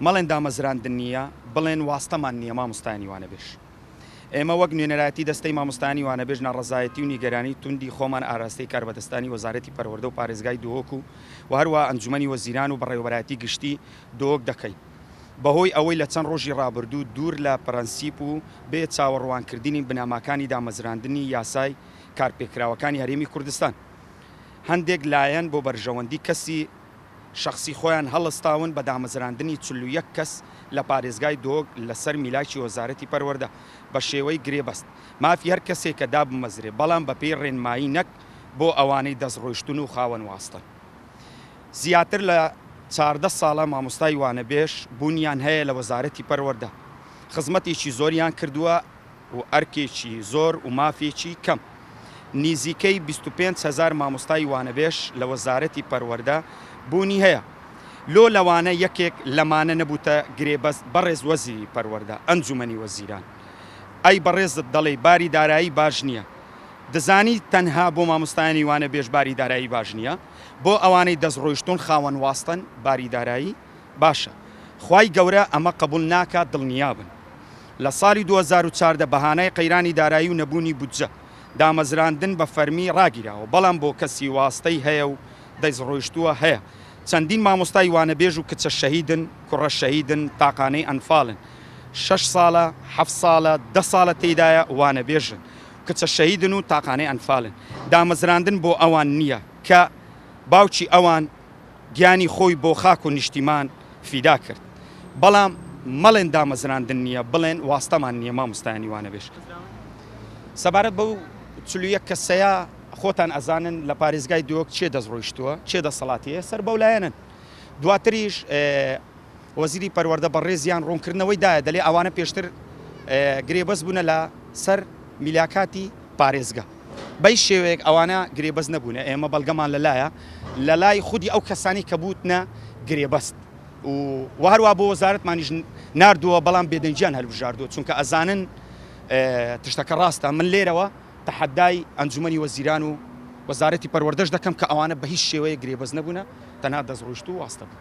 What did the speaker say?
مەڵێن دامەزراندن نییە، بڵێن واستەمان نییە مامۆستایانی وانەبێژ. ئێمە وەک نوێنەرایەتی دەستەی مامۆستایانی وانەبێژ ناڕەزایەتی و نیگەرانی توندی خۆمان ئاراستەی کاربەدەستانی وەزارەتی پەروەردە و پارێزگای دهۆک و و هەروەها ئەنجومەنی وەزیران و بەڕێوەبەرایەتی گشتی دهۆک دەکەین بەهۆی ئەوەی لە چەند ڕۆژی ڕابردوو دوور لە پرەنسیپ و بێ چاوەڕوانکردنی بنەماکانی دامەزراندنی یاسای کارپێکراوەکانی هەرێمی کوردستان هەندێک لایەن بۆ بەرژەوەندی کەسی شەخسی خۆیان هەڵستاون بە دامەزراندنی 41 کەس لە پارێزگای دهۆک لەسەر میلاکی وەزارەتی پەروەردە بە شێوەی گرێبەست. مافی هەر کەسێکە دابمەزرێ بەڵام بەپێی ڕێنمایی نەک بۆ ئەوانەی دەستڕۆیشتوون و خاوەن واستەن. زیاتر لە 14 ساڵە مامۆستای وانەبێژ بوونیان هەیە لە وەزارەتی پەروەردە. خزمەتێکی زۆریان کردووە و ئەرکێکی زۆر و مافێکی کەم. نیزیکەی 25 هەزار مامۆستای وانەبێژ لە وەزارەتی پەروەردە بوونی هەیە. لۆ لەوانە یەکێک لەمانە نەبووتە گرێبەست بەڕێز وەزیری پەروەردە، ئەنجومەنی وەزیران. ئەی بەڕێزت دەڵێی باری دارایی باش نییە. دەزانی تەنها بۆ مامۆستایانی وانەبێژ باری دارایی باش نییە؟ بۆ ئەوانەی دەستڕۆیشتوون خاوەن واستەن باری دارایی باشە. خوای گەورە ئەمە قبوڵ ناکات دڵنیابن. لە ساڵی 2014 بە هانای قەیرانی دارایی و نەبوونی بودجە، دامەزراندن بە فەرمی ڕاگیراوە، بەڵام بۆ کەسی واستەی هەیە و دەستڕۆیشتووە هەیە. چەندین مامۆستای وانەبێژ و کچە شەهیدن، کوڕە شەهیدن، تاقانەی ئەنفالن. شەش ساڵە، حەفت ساڵە، دە ساڵە تێیدایە وانەبێژن. کچە شەهیدن و تاقانەی ئەنفالن. دامەزراندن بۆ ئەوان نییە کە باوکی ئەوان گیانی خۆی بۆ خاک و نیشتیمان فیدا کرد. بەڵام مەڵێن دامەزراندن نییە، بڵێن واستەمان نییە مامۆستایانی وانەبێژ. سەبارەت بەو 41 کەسەیە خۆتان ئەزانن لە پارێزگای دهۆک کێ دەست ڕۆیشتووە، کێ دەسەڵاتی هەیە، سەر بەو لایەنەن. دواتریش وەزیری پەروەردە بەڕێزیان ڕوونکردنەوەی دایە، دەلێ ئەوانە پێشتر گرێبەست بوونە لە سەر میلاکاتی پارێزگا. بە هیچ شێوەیەک ئەوانە گرێبەست نەبوونە، ئێمە بەڵگەمان لەلایە لە لای خودی ئەو کەسانی کە بووتنە گرێبەست و هەروە بۆ وەزارەتمانیش ناردووە، بەڵام بێدەنگیان هەلبژاردووە چونکە ئەزانن تشتەکە ڕاستە. من لێرەوە تەحەدای ئەنجومەنی وەزیران و وەزارەتی پەروەردەش دەکەم کە ئەوانە بە هیچ شێوەیەک گرێبەست نەبوونە، تەنها دەستڕۆیشتوو واستە بوون.